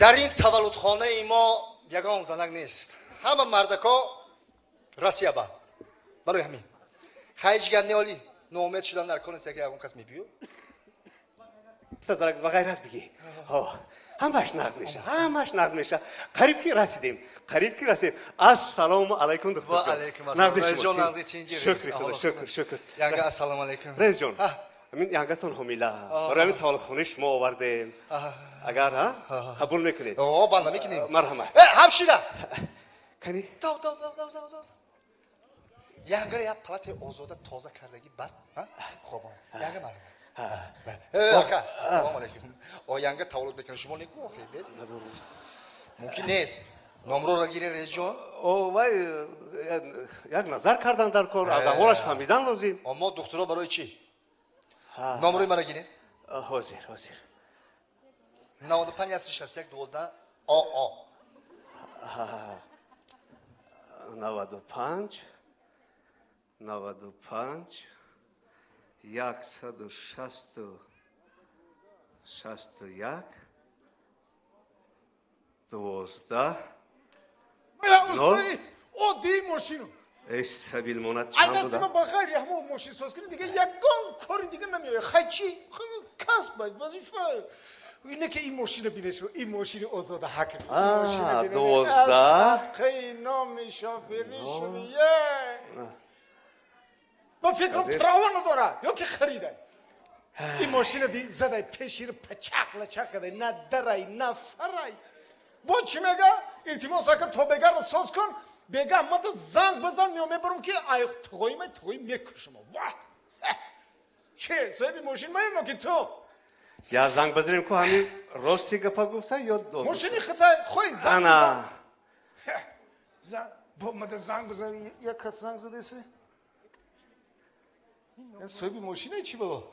Дар ин таваллудхонаи мо ягон занак нест. Ҳама мардако Россия ба. Барои ҳамин. Ҳеҷ гап не, оли ноумед шудан дар кор нест, яке ягон кас мебиё. Занак, ба ғайрат бигӣ. Ҳамаш нағз меша, ҳамаш нағз меша. Қариб ки расидем, қариб ки расидем. Ассалому алайкум, духтур. Ва алайкум ассалом. Раисҷон, нағзи, тинҷи. Шукр худо, шукр, шукр. Янга, ассалому алайкум. Раисҷон, ҳамин янгатон ҳомила. Барои ҳамин таваллудхонаи шумо овардем. Агар қабул мекунед. О, банда мекунем. Марҳамат. Э, ҳамшира. Кани? Тав, тав, тав, тав, тав, тав. Янгара як палатаи озода тоза кардагӣ бар, хобон. Янга марҳамат. Ака, ассалому алайкум. О, янга таваллуд мекунад, шумо неку охи, бес? Мумкин нест. Номроро гире, раисҷон. О, вай як назар кардан дар кор, аз аҳволаш фаҳмидан лозим. О, мо духтуро барои чӣ? Номрои мара гире. Ҳозир, ҳозир. 95 61 12 ОО. 95 95 161 12. Устои оддии мошину. Эй, сабил монад, чанд буда? Ай, ба ғайри ҳамо мошинсоз кунӣ, дига ягон кори дига намеояд. Хай, чӣ касб, вазифа ине ки ин мошина бинеш, ин мошини озода ҳак. 12. Садқаи номи шоферӣ шудия. Ба фикрам, права надора ё ки харида. Ин мошина би задай пешир, пачақ лачақ кадай, на дарай, на фарай. Бо чӣ мега? Илтимос, ака, то бегарро соз кун, бега мада занг бизан, мео мебарам, ки ай туғои май туғои мекушам. Ва че, соҳиби мошин маемо ки ту? Я занг бизанем ку, ҳамин рости гапа гуфта ё мошини хитай хой занг. Ана. Бо мада занг бизан, як кас занг задаси. Соҳиби мошина чӣ бабо?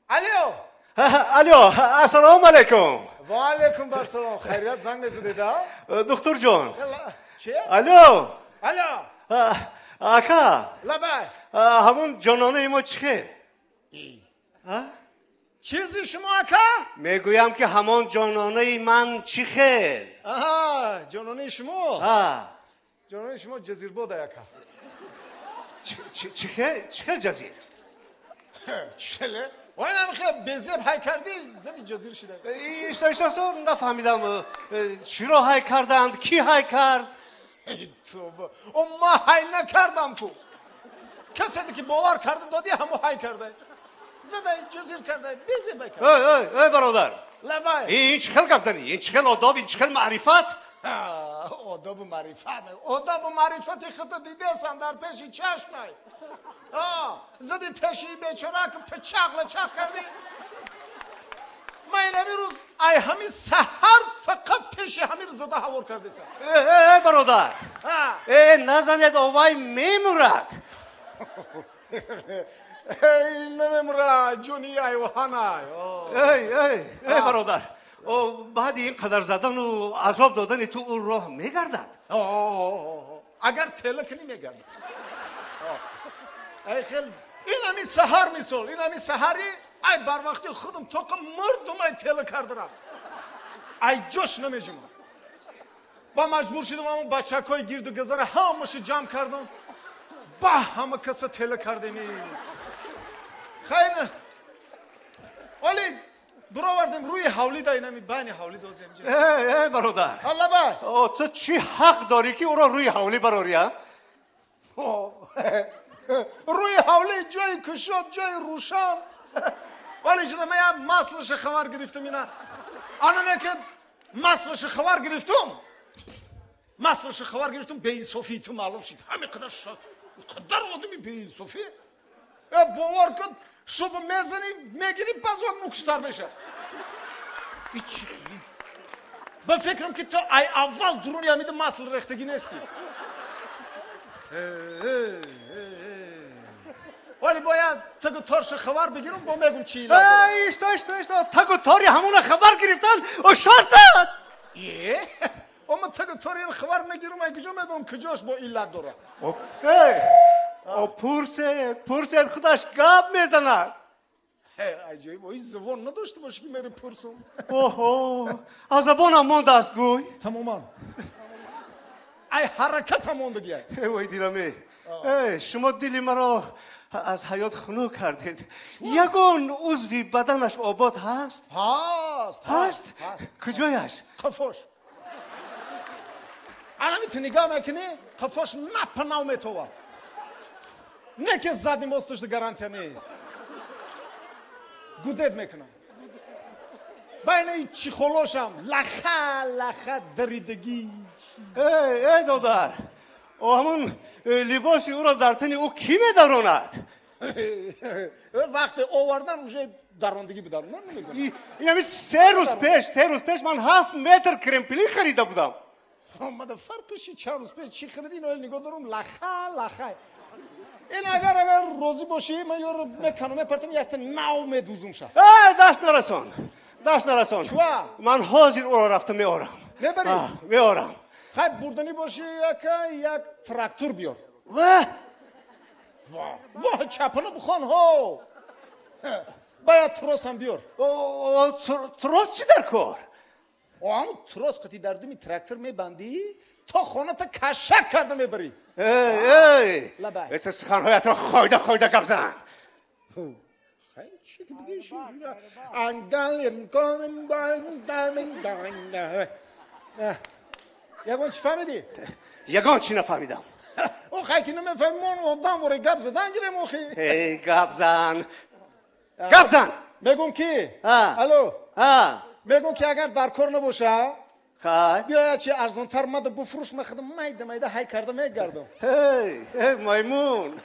Алло. Алло, ассалому алайкум. Ва алайкум ассалом. Хайрият, занг мезадеда? Духтурҷон. Чи? Алло. Алло. Ака. Лабай. Ҳамун ҷононаи мо чӣ хел? Чизи шумо, ака? Мегӯям, ки ҳамон ҷононаи ман чӣ хел? Аҳа, ҷононаи шумо? Ҷононаи шумо ҷазирбода, ака. Чӣ хел ҷазир? Челе? Вай, намихе безеб ҳай кардӣ, зади ҷазир шида. Ишто, ишто, нафаҳмидам, чиро ҳай карданд, кӣ ҳай кард? Тоба. О, ма ҳай накардам ку. Касе ки бовар карда додӣ, ҳамо ҳай карда. Задай ҷазир карда, безеб ҳай карда. Эй, эй, эй, бародар. Лабай. Ин чӣ хел гап занӣ? Ин чӣ хел одоб, ин чӣ хел маърифат? Одобу маърифат. Одобу маърифати худро дидесам дар пеши чашмай. Зади пеши бечора ки пичақ лачақ кардӣ. Ман инами рӯз ай ҳами саҳар фақат пеши ҳамир зада ҳавор кардесам. Э, бародар. Э, назанед, овай мемурад. Эй, намемурад, ҷони айвоҳанай. Эй, эй, эй, бародар. Баъди ин қадар задану азоб додани ту ӯ роҳ мегардад? Агар тела кунӣ, мегардад. Ай хел ин ҳами саҳар, мисол, ин ҳами саҳари ай барвақти худам тоқа мурдум, ай тела кардара. Ай ҷош намежумам. Ба маҷбур шудам, ҳамон бачакҳои гирду газара ҳамашу ҷамъ кардам. Ба ҳама каса тела кардеми. Хайр, оли буровардем рӯи ҳавлӣ да, инами байни ҳавлӣ дозем. Э, э, бародар. Аллабай. Ту чӣ ҳақ дорӣ, ки ӯро рӯи ҳавлӣ барорӣ, а? Рӯи ҳавлӣ ҷои кушод, ҷои рӯшан. Вале шуда ман як маслаша хабар гирифтам ина. Анане ки маслаша хабар гирифтум. Маслаша хабар гирифтум, беинсофии ту маълум шуд. Ҳамин қадар қадар одами беинсофӣ. Э, бовар кун, шуба мезанӣ, мегирӣ, баъз вақт мукуштар мешавад. Ба фикрам, ки ту ай аввал дуруни ҳамида масл рехтагӣ нестӣ. Вале бояд тагу торша хабар бигирам, бо мегум чӣ ила. Ишто, ишто, ишто, тагу тори ҳамуна хабар гирифтан шарт аст. Е, ома тагу тори хабар нагирам, ай куҷо медонам куҷош бо иллат дорад? О, пурсед, пурсед, худаш гап мезанад. Аҷоиб, ой забон надошта бошӣ ки мере пурсум. Оҳо, аз забонам мондааст гӯй. Тамоман. Ай ҳаракатам мондагиай. Вой диламе. Шумо дили маро аз ҳаёт хунук кардед. Ягон узви баданаш обод ҳаст? Ҳаст. Ҳаст? Куҷояш? Қафош. Анами ту нигоҳ мекунӣ, қафош напа нав метовад. Не ки задний мосташ гарантия нест. Гудет мекунам. Байни чихолошам лаха лаха даридагӣ. Эй, эй додар, ҳамун либоси ӯро дар тани ӯ кӣ медаронад? Вақте овардан уже дарондагӣ бидаронад намедонам. Инами 3 рӯз пеш ман 7 метр кремпелин харида будам. Омада фарқи чанд рӯз пеш чӣ хариди, ино нигоҳ дорум, лаха лаха. Ин агар розӣ бошӣ, ман ёро меканам, мепартам, якта нав медузум ша. Даст нарасон, даст нарасон. Чуа? Ман ҳозир ӯро рафта меорам. Мебарӣ? Меорам. Хай, бурданӣ бошӣ, яка як трактор биёр. Ва? Ва чапана бухон ҳо. Бояд тросам биёр. Трос чӣ дар кор? Ҳамун трос қати дар думи трактор мебандӣ, то хоната кашак карда мебарӣ. Эй, эй! Лабай. Эса суханҳоятро хойда хойда гап зан. Хай, чӣ ки бигӣ, ши ангал корм. Ягон чӣ фаҳмидӣ? Ягон чӣ нафаҳмидам. О, хай, ки намефаҳмӣ, мон одам воре гап задан гирем охи. Эй, гап зан, гап зан. Мегум ки, алло, мегум ки агар дар кор набоша, хай, биёя, чи арзонтар мада буфурӯш, ма худам майда майда ҳай карда мегардам. Эй, эй, маймун!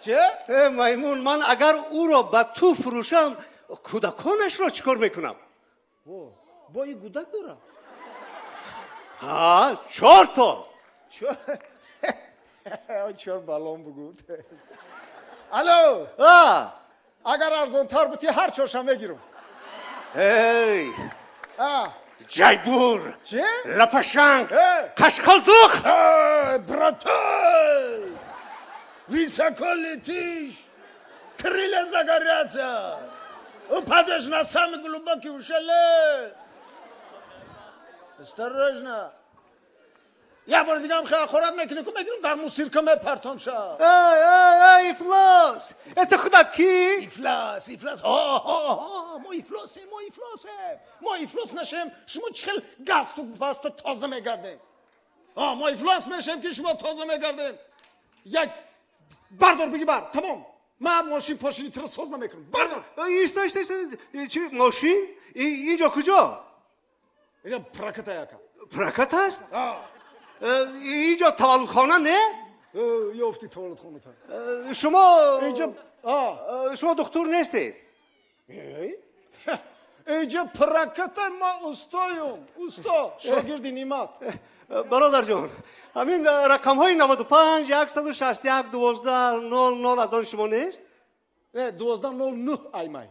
Че? Эй, маймун, ман агар ӯро ба ту фурӯшам, кӯдаконашро чӣ кор мекунам? Бо и гудак дора? Ҳа, чорто. Чор балон бугуд. Алло, агар арзонтар бути, ҳар чоршам мегирам. Эй, ҷайбур! Чи? Лапашанг! Қашқалдуқ! Братан, высоко летишь, крылья загорятся, упадешь на самый глубокий ущелье. Осторожно. Як бори дигам хӯрат мекунӣ ку, мегирам, дар мусирка мепартом ша. Эй, эй, эй, ифлос! Это худат кӣ? Ифлас, ифлас, ҳо, мо ифлосем, мо ифлосем. Мо ифлос нашем, шумо чӣ хел галстук баста тоза мегардем? Мо ифлос мешем, ки шумо тоза мегардем. Як бардор, биги, бар, тамом. Ман мошин пошини туро соз намекунам. Бардор. Исто, исто, исто. Чӣ мошин? Инҷо куҷо? Инҷа проката, яка. Прокат аст? Инҷо таваллудхона не? Ёфти таваллудхоната. Шумо инҷа шумо духтур нестед? Инҷа проката, ма устоюм, усто, шогирди Нимат. Бародарҷон, ҳамин рақамҳои 95, 161, 12, 0, 0 аз он шумо нест? Не, 12 0 9 аймай.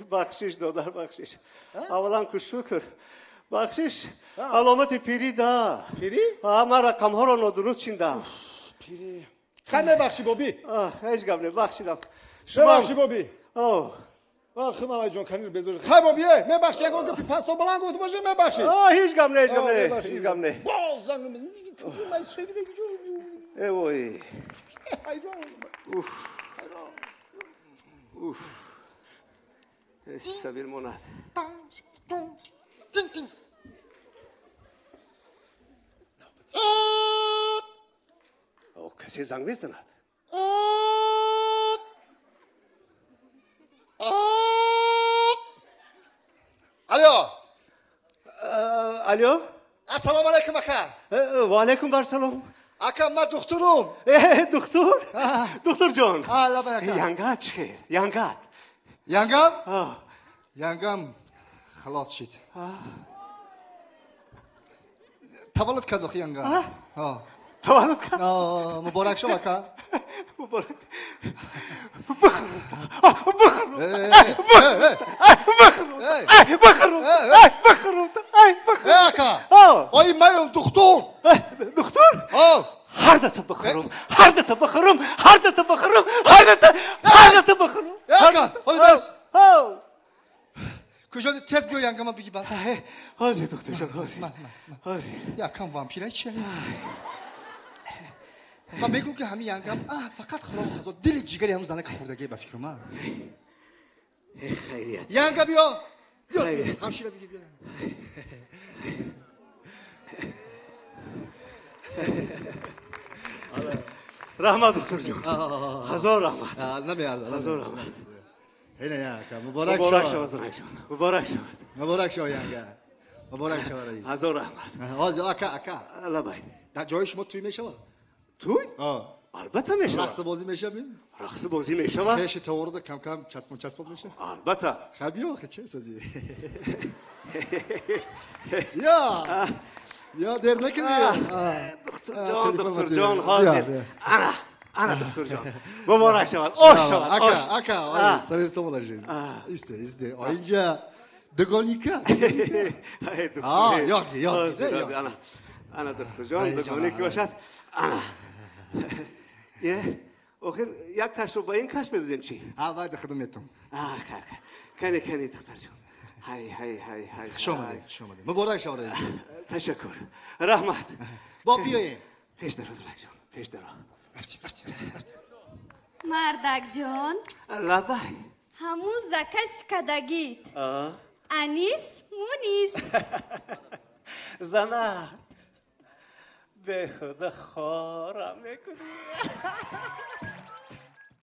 Бахшиш, додар, бахшиш. Аввалан ку шукр. Бахшиш, аломати пирӣ да. Пирӣ? Ман рақамҳоро нодуруст чиндам. Пирӣ. Хай, мебахшӣ, боби. Ҳеҷ гап не, бахшидам. Мебахшӣ, боби. Худам ай ҷон канир безор. Хай, боби, мебахшӣ, ягон гапи пасто баланд гуфта бошӣ, мебахшӣ. Ҳеҷ гап не, ҳеҷ гап не, ҳеҷ гап не. Боз занг. Э вой. Уф. Уф. Сабир монад. Тин тин. О, касе занг мезанад. Алло. Алло. Ассалому алайкум, ака. Ва алайкум барсалом. Ака, ман духтурум. Духтур? Духтурҷон. Лабай, ака. Янгат чӣ хел? Янгат. Янгам? Янгам халос шид. Таваллуд кард охи янгам. Таваллуд кард? Муборак шом, ака. Муборак. Бихӯрум. Ака, ой, маём духтур. Духтур? Ҳар дата бихӯрум, ҳар дата бихӯрум, ҳар дата бихӯрум, ҳар дата, ҳар дата бихӯрум. Ака, ҳоли бас. биё янгама биги бар. Ҳозир, духтарҷон, ҳозир. Ҳозир. Якам вампира чи? Ман мегӯм ки ҳамин янгам фақат хилоф хазо дили ҷигари ҳамун занаки хӯрдагие ба фикру ман. Хайрият. Янга биё. Биё, ҳамшира биги биё. Раҳмат, духтарҷон. Ҳазор раҳмат. Намеарзад. Ҳазор раҳмат. Ина яка муборак Муборак шавад, занакҷон. Муборак шавад. Муборак шавад янга. Муборак шавад раис. Ҳазор раҳмат. Ҳозир ака, ака. Лабай. Дар ҷои шумо тӯй мешавад? Тӯй? Албатта мешавад. Рақси бозӣ мешавад? Рақси бозӣ мешавад. Хеши товоруда кам-кам часпон часпон мешавад? Албатта. Хай биё, охи че сади? Я! Я дер накунӣ. Духтурҷон, духтурҷон, ҳозир. Ана, ана духтурҷон. Муборак шавад, ош шавад. Ака, ака, сари стол лежи. Исте, исте. Инҷа дугоника. Ёд ги, ёд ги. Ана, ана духтурҷон, дугоники бошад. Ана. Е, охир як ташро ба ин кас медодем чи? Вай худам метум. Кани, кани, духтарҷон. Ҳай, ҳай, ҳай, ҳай. Хуш омадед, хуш омадед. Муборак шавад. Ташаккур. Раҳмат. Бо биёем. Пеш даро, занакҷон, пеш даро. Рафтем, рафтем, рафтем, рафтем. Мардакҷон. Лабай. Ҳамун заказ кадагит. Анис мунис. Зана, бехуда хорам мекунӣ.